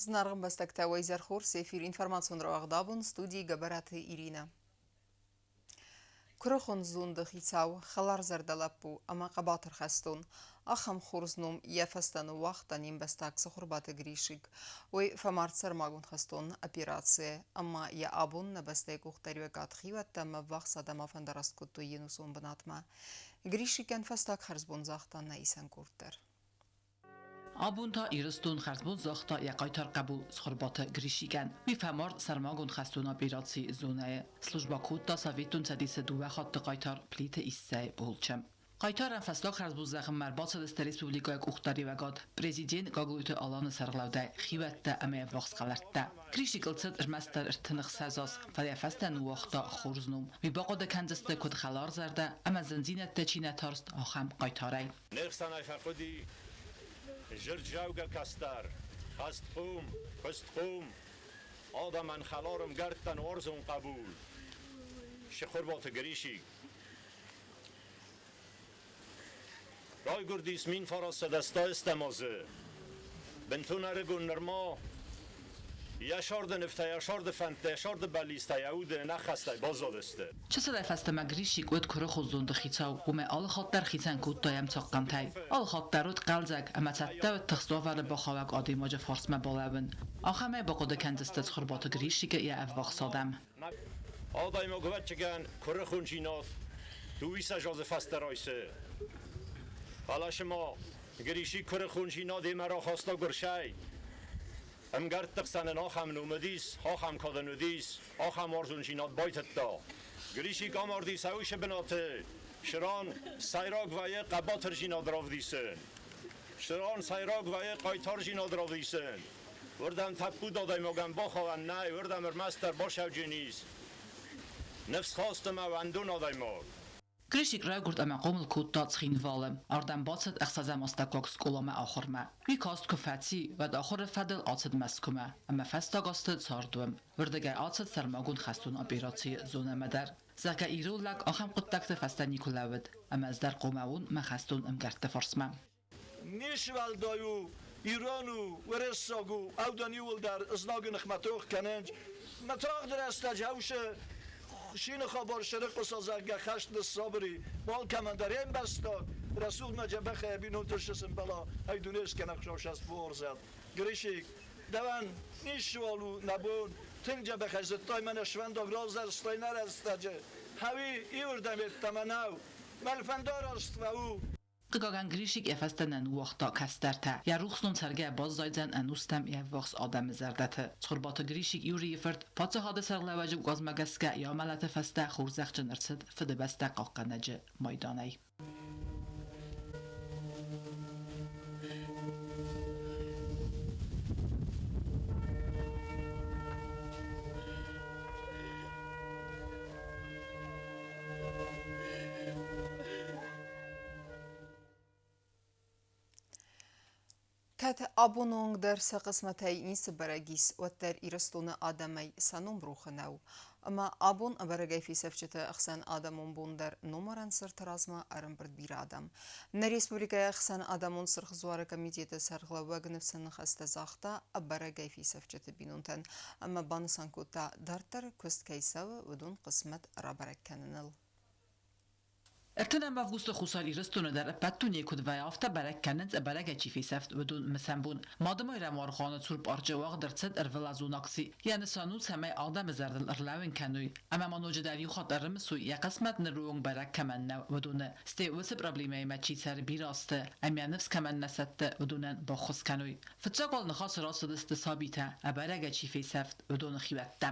Зынаргъ ӕмбӕстӕгтӕ, уӕ изӕр хорз, эфир информацион рауагъд абон, студийы Гӕбӕраты Иринӕ. Куырыхон зонды хицау, хӕларзӕрдӕ лӕппу ӕмӕ хъӕбатыр хӕстон. Ахӕм хорз ном йӕ фӕстӕ ныууагъта не мбӕстаг Цыхуырбаты Гришик. Уый фӕмард сӕрмагонд хӕстон операцийы ӕмӕ йӕ абон нӕ бӕстӕйы къухдариуӕгад хиуӕттӕ ӕмӕ ӕввахс адӕм афӕндараст кодтой йе нусон бынатмӕ. Гришикӕн фӕстаг хӕрзбон загъта нӕ исӕн къорд дӕр. Абон та Ирыстон хӕрзбон загъта йӕ хъайтар хъӕбул Цхуырбаты Гришикӕн. Уый фӕмард сӕрмагонд хӕстон операцийы зонӕйы. Службӕ кодта Советон Цӕдисы дыууӕ хатты хъайтар Плиты Иссӕйы полчъы. Хъайтарӕн фӕстаг хӕрзбон зӕгъынмӕ ӕрбацыдысты республикӕйы къухдариуӕгад, президент Гаглойты Аланы сӕргълӕудӕй хиуӕттӕ ӕмӕ йе ввахс хӕлӕрттӕ. Гришикыл цыд ӕрмӕстдӕр 36 аз, фӕлӕ йӕ фӕстӕ ныууагъта хорз ном. Уый бахъуыды кӕндзысты куыд хӕларзӕрдӕ ӕмӕ зындзинӕдтӕ чи нӕ тарст, ахӕм хъайтарӕй. Не хсӕнӕй фӕхъуыди зырд-зӕугӕ кӕстӕр, хӕстхъом, куыстхъом, адӕмӕн хӕлар ӕмгӕрттӕн уарзон хъӕбул, Сихъуырбаты Гриши. Райгуырдис 1908 азы. Бынтон ӕрыгон нырма йӕ сӕрды нывтӕ, йӕ сӕрды фӕндтӕ, йӕ сӕрды бӕллицтӕ йӕ уды ӕнӕххӕстӕй баззадысты. Чысылӕй фӕстӕмӕ Гришик уыд куырыхон зонды хицау, уымӕй алы хатт дӕр хицӕн кодта йӕ ӕмцахъхъӕнтӕй. Алы хатт дӕр уыд хъӕлдзӕг ӕмӕ цӕттӕ уыд тыхст уавӕры бахауӕг адӕймаджы фарсмӕ балӕууын. Ахӕмӕй бахъуыды кӕндзысты Цхуырбаты Гришикы йӕ ӕввахс адӕм. Адӕймаг ӕвӕццӕгӕн куырыхондзинад дыууиссӕдз азы фӕстӕ райсы. Фӕлӕ цыма Гришик куырыхондзинад йемӕ рахаста гуырсӕй. Ӕмгӕртты хсӕн ын ахӕм ном уыдис, ахӕм кад ын уыдис, ахӕм уарзондзинад байтыдта. Гришик амардис ӕусы бынаты, цыран сӕйраг вӕййы хъӕбатырдзинад равдисын. Цыран сӕйраг вӕййы хъайтардзинад равдисын. Уырдӕм тӕппуд адӕймагӕн бахауӕн нӕй, уырдӕм ӕрмӕстдӕр басӕвджын ис. Ныфсхаст ӕмӕ уӕндон адӕймаг. Гришик райгуырд ӕмӕ хъомыл кодта Цхинвалы. Ардӕм бацыд ӕхсӕзӕм астӕуккаг скъоламӕ ахуырмӕ. Уый каст куы фӕци, уӕд ахуыры фӕдыл ацыд Мӕскуымӕ ӕмӕ фӕстаг азты цард уым. Уырдыгӕй ацыд сӕрмагонд хӕстон операцийы зонӕмӕ дӕр. Зӕгъгӕ, ирон лӕг ахӕм хъуыддӕгты фӕстӕ никуы лӕууыд, ӕмӕ ӕз дӕр хъуамӕ уон мӕ хӕстон ӕмгӕртты фарсмӕ. Не суӕлдай у, ирон у, уырыссаг у, ӕвдӕн иууылдӕр знагы ныхмӕ тох кӕнынц. Мӕ тагъд рӕстӕджы ӕвсы хсины хабар сӕрыхъуыса, зӕгъгӕ, хӕст ныссабыр и. Алкӕмӕн дӕр йе мбӕстаг рӕсугъдмӕ дзӕбӕхӕй бинонты сысымбӕла, ӕй дунескӕнӕг хуыцау форзӕд. Гришик, дӕуӕн ницыуал у нӕ бон, тынг дзӕбӕхӕй зыдтай мӕнӕ сфӕндаг равзӕрстай нӕ рӕстӕджы. Хӕуи иуырдӕм йеддӕмӕ нӕу. Мӕлфӕндараст фӕу. Хъыгагӕн, Гришик йӕ фӕстӕ нӕ ныууагъта кӕстӕртӕ. Йӕ рухс ном цӕргӕ баззайдзӕн ӕнустӕм йе ввахс адӕмы зӕрдӕты. Цхуырбаты Гришик Юрийы фырт паддзахады сӕргълӕууӕджы указмӕ гӕсгӕ йӕ амӕлӕты фӕстӕ хорзӕхджын ӕрцыд Фыдыбӕстӕ хъахъхъӕнӕджы майданӕй. Кӕд абоны онг дӕр сӕ хъысмӕтӕй ницы бӕрӕг ис, уӕддӕр Ирыстоны адӕмӕй сӕ ном рохы нӕу. Ӕмӕ абон ӕбӕрӕгӕй фесӕфджыты ӕхсӕн адӕмон бон дӕр номарӕн цырты размӕ ӕрӕмбырд бирӕ адӕм. Нӕ республикӕйы ӕхсӕн адӕмон Сырх Дзуары комитеты сӕргълӕууӕг ныфсы ныхӕстӕ загъта ӕбӕрӕгӕй фесӕфджыты бинонтӕн ӕмӕ банысан кодта, дарддӕр куыст кӕй цӕуы, уыдон хъысмӕт рабӕрӕг кӕныныл. 30 августы Хуссар Ирыстоны дӕр ӕппӕт дунейы куыд вӕййы, афтӕ бӕрӕг кӕнынц, ӕбӕрӕгӕй чи фесӕфт, уыдон мысӕн бон. Мады-Майрӕмы аргъуаны цур парчы уагъд ӕрцыд ӕрвылазон акци. Йӕ нысан у, цӕмӕй адӕмы зӕрдыл ӕрлӕууын кӕной ӕмӕ ма ноджыдӕр иу хатт ӕрымысой, йӕ хъысмӕт ныры онг бӕрӕг кӕмӕн нӕу, уыдоны. Стӕй уыцы проблемӕимӕ чи цӕры бирӕ азты ӕмӕ ныфс кӕмӕн нӕ сӕтты, уыдонӕн баххуыс кӕной. Фыццаг уал ныхасы рацыдысты сабитӕ, ӕбӕрӕгӕй чи фесӕфт, уыдоны хиуӕттӕ.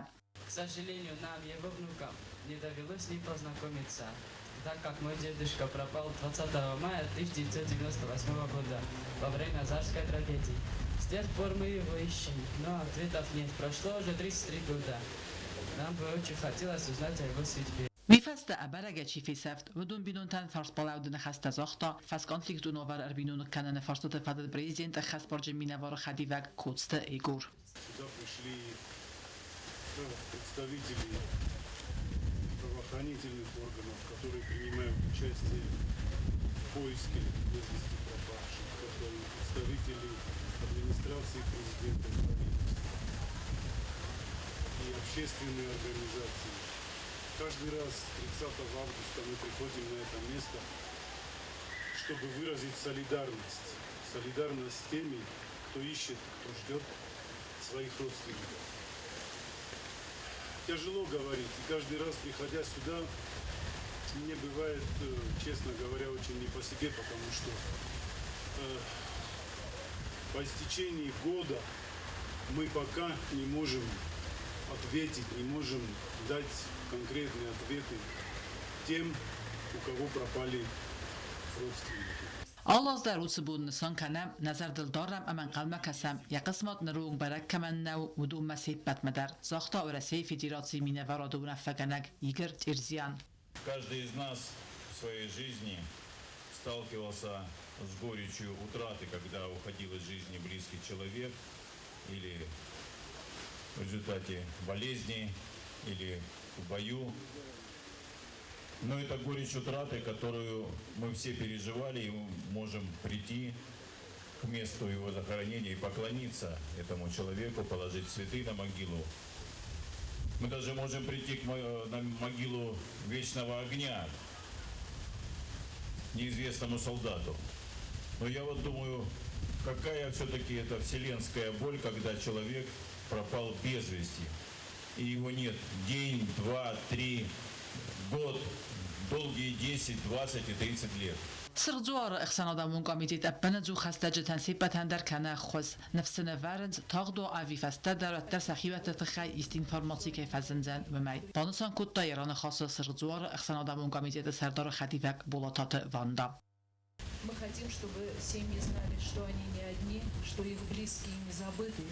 К сожалению, нам, его внукам, не довелось с ним познакомиться, так как мой дедушка пропал 20 мая 1998 года во время Азарской трагедии. С тех пор мы его ищем, но ответов нет. Прошло уже 33 года. Нам бы очень хотелось узнать о его судьбе. Уый фӕстӕ ӕбӕрӕгӕй чи фесӕфт, уыдон бинонтӕн фарсбалӕуды ныхӕстӕ загъта фӕсконфликтон уавӕр ӕрбиноныг кӕныны фарстыты фӕдыл президент ӕххӕстбарджын минӕвары хӕдивӕг Коцты Егор. Сюда пришли представители правоохранительных органов, которые принимают участие в поиске без вести пропавших, это и представители администрации президента, правительства. и общественные организации. Каждый раз 30 августа мы приходим на это место, чтобы выразить солидарность. Солидарность с теми, кто ищет, кто ждет своих родственников. Тяжело говорить, и каждый раз, приходя сюда, мне бывает, честно говоря, очень не по себе, потому что по истечении года мы пока не можем ответить, не можем дать конкретные ответы тем, у кого пропали родственники. Алы аз дӕр уыцы бон нысан кӕнӕм, нӕ зӕрдыл дарӕм ӕмӕ ӕнхъӕлмӕ кӕсӕм, йӕ хъысмӕт ныры онг бӕрӕг кӕмӕн нӕу, уыдонмӕ се ппӕтмӕ дӕр, загъта Уӕрӕсейы Федерацийы минӕварады уынаффӕгӕнӕг Игорь Терзян. Каждый из нас в своей жизни сталкивался с горечью утраты, когда уходил из жизни близкий человек или в результате болезни, или в бою. Но это горечь утраты, которую мы все переживали, и мы можем прийти к месту его захоронения и поклониться этому человеку, положить цветы на могилу. Мы даже можем прийти на могилу вечного огня, неизвестному солдату. Но я вот думаю, какая все-таки это вселенская боль, когда человек пропал без вести. И его нет день, два, три, год, долгие 10, 20 и 30 лет. Сырх Дзуары ӕхсӕнадӕмон комитет ӕппынӕдзух хӕстӕджытӕн се ппӕтӕн дӕр кӕны ӕххуыс, ныфс сын ӕвӕрынц, тагъд уа ӕви фӕстӕдӕр, уӕддӕр сӕ хиуӕтты тыххӕй ист информаци кӕй фӕзындзӕн, уымӕй, банысан кодта йӕ раныхасы Сырх Дзуары ӕхсӕнадӕмон комитеты сӕрдары хӕдивӕг Болататы Ванда. Мы хотим, чтобы семьи знали, что они не одни, что их близкие не забыты.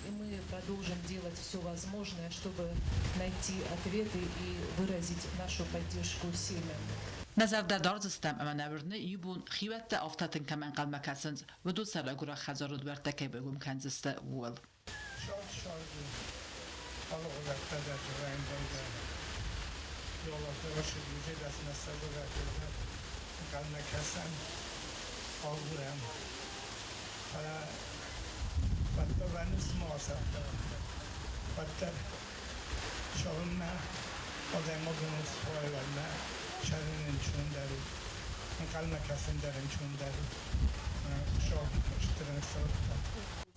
И мы продолжим делать все возможное, чтобы найти ответы и выразить нашу поддержку семьям. Нӕ зӕрдӕ дардзыстӕм ӕмӕ нӕ уырны, иу бон хиуӕттӕ афтӕ тынг кӕм ӕнхъӕлмӕ кӕсынц, уыдон сӕрӕгуырӕг хӕдзары дуӕрттӕ кӕй байгом кӕндзысты, ууыл. Шарт-шаргы алыгъуызӕттӕ дӕр райндӕлгӕ ӕнхъӕлмӕ кӕсӕм, агурӕм, фӕлӕ уӕддӕр уӕ ныфс ма асӕттӕм. Уӕддӕр цалынмӕ адӕймагы ныфс уай, уӕдмӕ цӕрын ӕнцондӕр у, ӕнхъӕлмӕ кӕсын дӕр ӕнцондӕр у. Хуыцау стыр ӕнцӕуттӕ.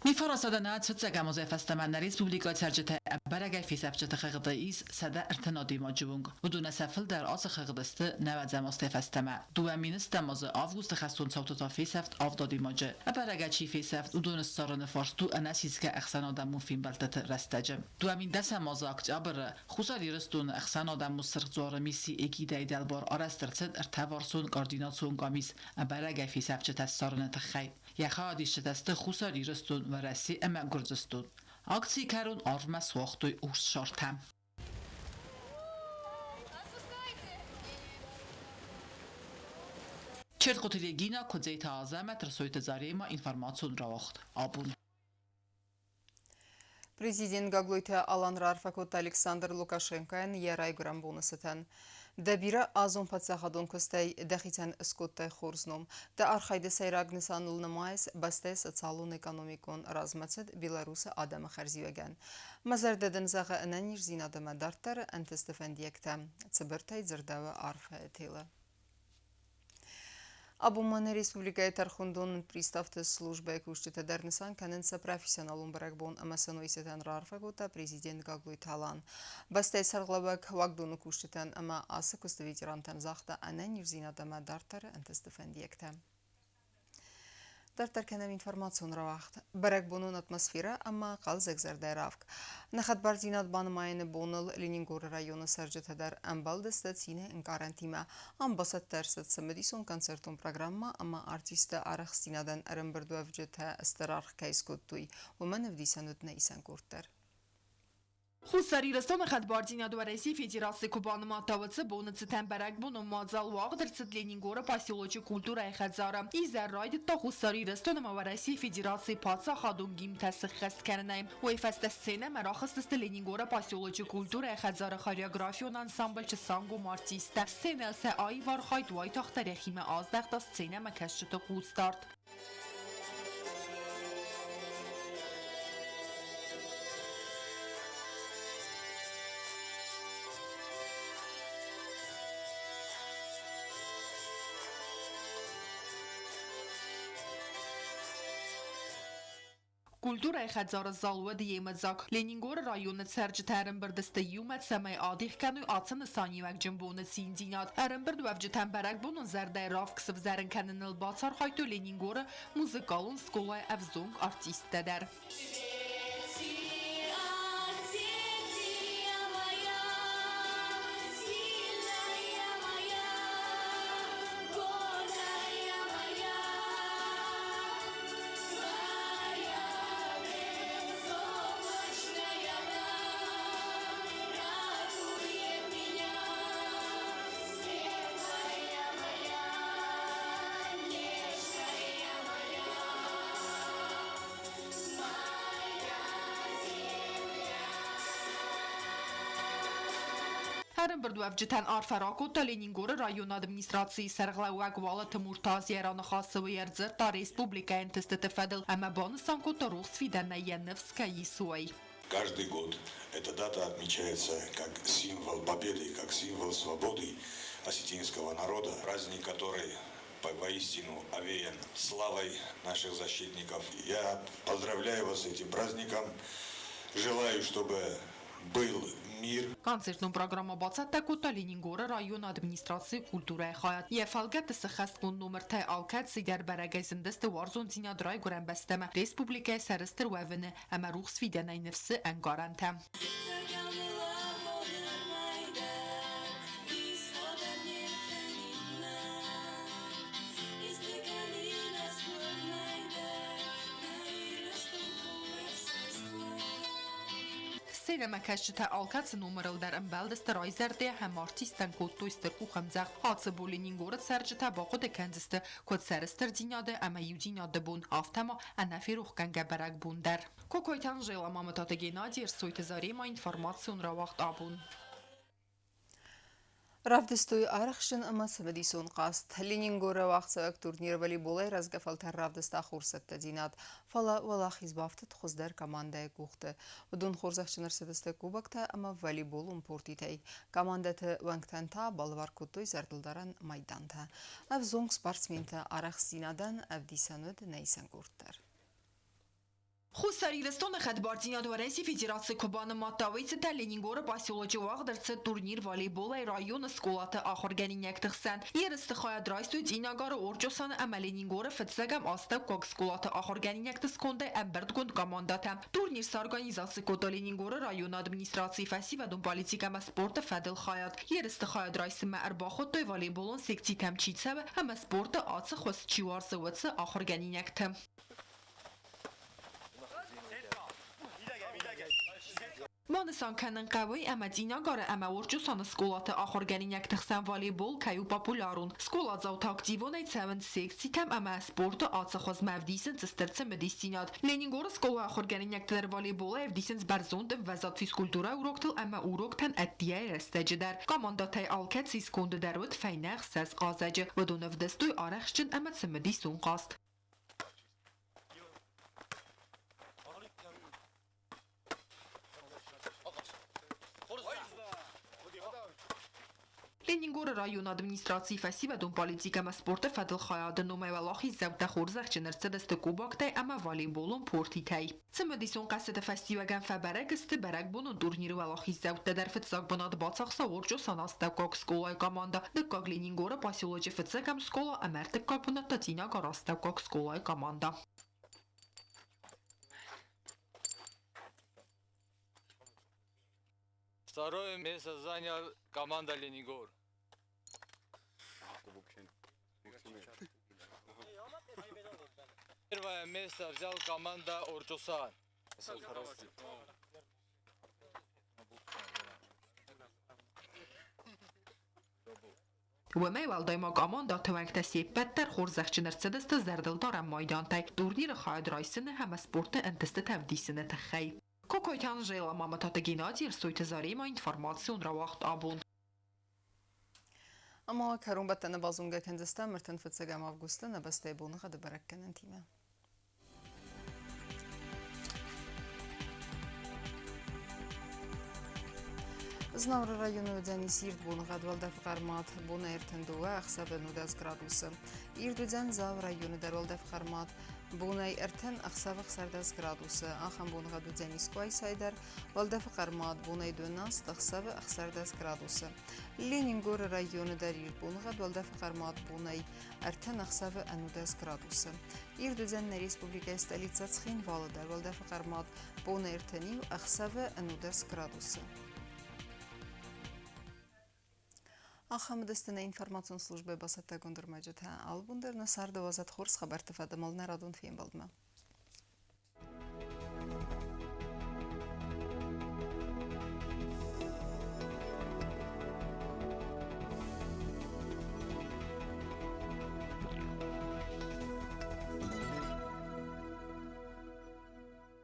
1909 фыццӕгӕм азӕй фӕстӕмӕ нӕ республикӕйы цӕрджытӕ ӕбӕрӕгӕй фесӕфджыты хыгъды ис 130 адӕймаджы онг. Уыдонӕн сӕ фылдӕр ацы хыгъды сты нӕуӕдзӕм азтӕй фӕстӕмӕ. Дыууӕ мины стӕм азы августы хӕстон цауты та фесӕфт авд адӕймаджы. Ӕбӕрӕгӕй чи фесӕфт, уыдоны ссарыны фарст у ӕнӕсисгӕ ӕхсӕнадӕмон фембӕлдтыты рӕстӕджы. 2010 азы октябры Хуссар Ирыстоны ӕхсӕнадӕмон Сырх Дзуары миссийы эгидӕйы дӕлбар арӕзт ӕрцыд ӕртӕварсон координацион къамис ӕбӕрӕгӕй фесӕфджытӕ ссарыны тыххӕй. Йӕ хайадисджытӕ сты Хуссар Ирыстон, Уӕрӕсе ӕмӕ Гуырдзыстон. Акцийы кӕрон арвмӕ суагътой урс шартӕ. Чертхъоты Регина, Куыдзеты Азӕмӕт, Рсойты Заремӕ, информацион рауагъд Абон. Президент Гаглойты Алан раарфӕ кодта Александр Лукашенкойӕн йӕ райгуырӕн боны цытӕн. Дӕ бирӕ азон паддзахадон куыстӕй дӕхицӕн скодтай хорз ном. Дӕ архайды сӕйраг нысаныл нымайыс бӕстӕйы социалон-экономикон размӕцыд Беларусы адӕмы хӕрзиуӕгӕн. Мӕ зӕрдӕ дын зӕгъы ӕнӕниздзинад ӕмӕ дарддӕры ӕнтысты фӕндиӕгтӕ, цыбыртӕй дзырдӕуы арфӕйы телы. Абон ма нӕ республикӕйы тӕрхондоны приставты службӕйы кусджытӕ дӕр нысан кӕнынц сӕ профессионалон бӕрӕгбон ӕмӕ сӕ нойцытӕн раарфӕ кодта президент Гаглойты Алан. Бӕстӕйы сӕргълӕууӕг уагдоны кусджытӕн ӕмӕ ацы куысты ветерантӕн загъта ӕнӕниздзинад ӕмӕ дарддӕры ӕнтысты фӕндиӕгтӕ. Дарддӕр кӕнӕм информацион рауагъд. Бӕрӕгбонон атмосферӕ ӕмӕ хъӕлдзӕг зӕрдӕйы равг. Нӕ хӕдбардзинад банымайыны боныл Ленингоры районы цӕрджытӕ дӕр ӕмбӕлдысты цины ӕнкъарӕнтимӕ. Ам бацӕттӕ ӕрцыд цымыдисон концертон программӕ ӕмӕ артистты арӕхстдзинадӕн ӕрӕмбырдуӕвджытӕ стыр аргъ кӕй скодтой, уымӕн ӕвдисӕн уыд нӕ исӕн къорд дӕр. Хуссар Ирыстоны хӕдбардзинад Уӕрӕсейы Федераци куы банымадта, уыцы боны цытӕн бӕрӕгбонон мадзал уагъд ӕрцыд Ленингоры поселочы культурӕйы хӕдзары. Изӕр райдыдта Хуссар Ирыстон ӕмӕ Уӕрӕсейы Федерацийы паддзахадон гимнтӕ сыххӕст кӕнынӕй. Уый фӕстӕ сценӕмӕ рахызтысты Ленингоры поселочы культурӕйы хӕдзары хореографион ансамбль Чысангом артисттӕ. Сценӕйыл сӕ аив архайд уайтагъддӕр йӕхимӕ аздӕхта сценӕмӕкӕсджыты хъусдард. Культурӕйы хӕдзары зал уыд йемыдзаг. Ленингоры районы цӕрджытӕ ӕрӕмбырд сты иумӕ, цӕмӕй адих кӕной ацы нысаниуӕгджын боны циндзинад. Ӕрӕмбырдуӕвджытӕн бӕрӕгбонон зӕрдӕйы равг сывзӕрын кӕныныл бацархайдтой Ленингоры музыкалон скъолайы ӕвзонг артисттӕ дӕр. Ӕрӕмбырдуӕвджытӕн арфӕ ракодта Ленингоры районы администрацийы сӕргълӕууӕг Уалыты Муртаз йӕ раныхасы уый ӕрдзырдта республикӕйы ӕнтыстыты фӕдыл ӕмӕ банысан кодта рухс фидӕнӕй йӕ ныфс кӕй ис, уый. Каждый год эта дата отмечается как символ победы, как символ свободы осетинского народа. Праздник, который воистину овеян славой наших защитников. Я поздравляю вас с этим праздником. Желаю, чтобы был мир. Концертон программӕ бацӕттӕ кодта Ленингоры районы администрацийы культурӕйы хайад. Йӕ фӕлгӕтты сӕххӕстгонд номыртӕй алкӕцыдӕр бӕрӕгӕй зындысты уарзондзинад райгуырӕн бӕстӕмӕ, республикӕйы сӕрыстыр уӕвыны ӕмӕ рухс фидӕнӕй ныфсы ӕнкъарӕнтӕ. Сценӕмӕкӕсджытӕ алкӕцы номырыл дӕр ӕмбӕлдысты райзӕрдӕ ӕмӕ артисттӕн кодтой стыр къухӕмдзӕгъд. Ацы бон Ленингоры цӕрджытӕ бахъуыды кӕндзысты, куыд сӕрыстырдзинады ӕмӕ иудзинады бон, афтӕ ма ӕнӕферохгӕнгӕ бӕрӕгбон дӕр. Кокойты Анжела, Мамытаты Геннадий, Ӕрсойты Зарема, информацион рауагъд абон. Равдыстой арӕхстджын ӕмӕ цымыдисон хъазт. Ленингоры уагъдцӕуӕг турнир волейболӕй рӕзгӕ фӕлтӕр равдыста хурцӕттӕдзинад, фӕлӕ уӕлахиз бафтыд хуыздӕр командӕйы къухты. Уыдон хорзӕхджын ӕрцыдысты кубоктӕ ӕмӕ волейболон портитӕй. Командӕты уӕнгтӕн та балӕвар кодтой зӕрдылдарӕн майдантӕ. Ӕвзонг спортсментӕ арӕхстдзинадӕн ӕвдисӕн уыд нӕ исӕн къорд дӕр. Хуссар Ирыстоны хӕдбардзинад Уӕрӕсейы Федераци куы банымадта, уый цытӕн Ленингоры поселочы уагъд ӕрцыд турнир волейболӕй районы скъолаты ахуыргӕнинӕгты хсӕн. Ерысты хайад райстой Цъинагары, Орчъосаны ӕмӕ Ленингоры фыццӕгӕм астӕуккаг скъолаты ахуыргӕнинӕгты скондӕй ӕмбырдгонд командӕтӕ. Турнир сорганизаци кодта Ленингоры районы администрацийы фӕсивӕдон политикӕ ӕмӕ спорты фӕдыл хайад. Ерысты хайад райсынмӕ ӕрбахуыдтой волейболон секцитӕм чи цӕуы ӕмӕ спорты ацы хуыз чи уарзы, уыцы ахуыргӕнинӕгты. Банысан кӕнын хъӕуы, ӕмӕ Цъинагары ӕмӕ Орчъосаны скъолаты ахуыргӕнинӕгты хсӕн волейбол кӕй у популярон. Скъоладзаутӕ активонӕй цӕуынц секцитӕм ӕмӕ спорты ацы хуызмӕ ӕвдисынц стыр цымыдисдзинад. Ленингоры скъолайы ахуыргӕнинӕгтӕ дӕр волейболӕй ӕвдисынц бӕрзонд ӕмвӕзад физкультурӕйы уроктыл ӕмӕ уроктӕн ӕддейӕ рӕстӕджы дӕр. Командӕтӕй алкӕцыйы сконды дӕр уыд фӕйнӕ 6 хъазӕджы. Уыдон ӕвдыстой арӕхстджын ӕмӕ цымыдисон хъазт. Ленингоры районы администрацийы фӕсивӕдон политикӕ ӕмӕ спорты фӕдыл хайады номӕй уӕлахиздзаутӕ хорзӕхджын ӕрцыдысты кубоктӕй ӕмӕ волейболон портитӕй. Цымыдисон хъӕзтыты фӕстиуӕгӕн фӕбӕрӕг сты бӕрӕгбонон турниры уӕлахиздзӕуттӕ дӕр. Фыццаг бынат бацахста Орчъосаны астӕуккаг скъолайы командӕ, дыккаг Ленингоры поселочы фыццӕгӕм скъола ӕмӕ ӕртыккаг бынат та Цъинагары астӕуккаг скъолайы командӕ. Второе место занял команда Ленингор. Первое место взял команда Орчосан. Уымӕй уӕлдай ма командӕты уӕнгтӕ се ппӕт дӕр хорзӕхджын ӕрцыдысты зӕрдылдарӕн майдантӕй турниры хайад райсыны ӕмӕ спорты ӕнтыстытӕ ӕвдисыны тыххӕй. Кокойты Анжела, Мамытаты Геннадий, Ӕрсойты Зарема, информацион рауагъд абон. Ӕмӕ кӕронбӕттӕны базонгӕ кӕндзыстӕм 35 августы нӕ бӕстӕйы боныгъӕды бӕрӕггӕнӕнтимӕ. Знауыры районы уыдзӕнис ирд боныгъӕд, уӕлдӕфы хъӕрмад бонӕй 32, ӕхсӕвы 19 градусы. Ирд уыдзӕн Дзауы районы дӕр уӕлдӕфы хъӕрмад бонӕй 30, ӕхсӕвы 16 градусы. Ахӕм боныгъӕд уыдзӕнис Къуайсайы дӕр, уӕлдӕфы хъӕрмад бонӕй 12, ӕхсӕвы 16 градусы. Ленингоры районы дӕр ирд боныгъӕд, уӕлдӕфы хъӕрмад бонӕй 30, ӕхсӕвы 19 градусы. Ирд уыдзӕн нӕ республикӕйы столицӕ Цхинвалы дӕр, уӕлдӕфы хъӕрмад бонӕй 31, ӕхсӕвы 19 градусы. Ахӕм уыдысты нӕ информацион службӕйы бацӕттӕгонд ӕрмӕджытӕ. Алыбон дӕр нӕ царды уадзӕд хорз хабӕртты фӕдыл нӕ радон фембӕлдмӕ.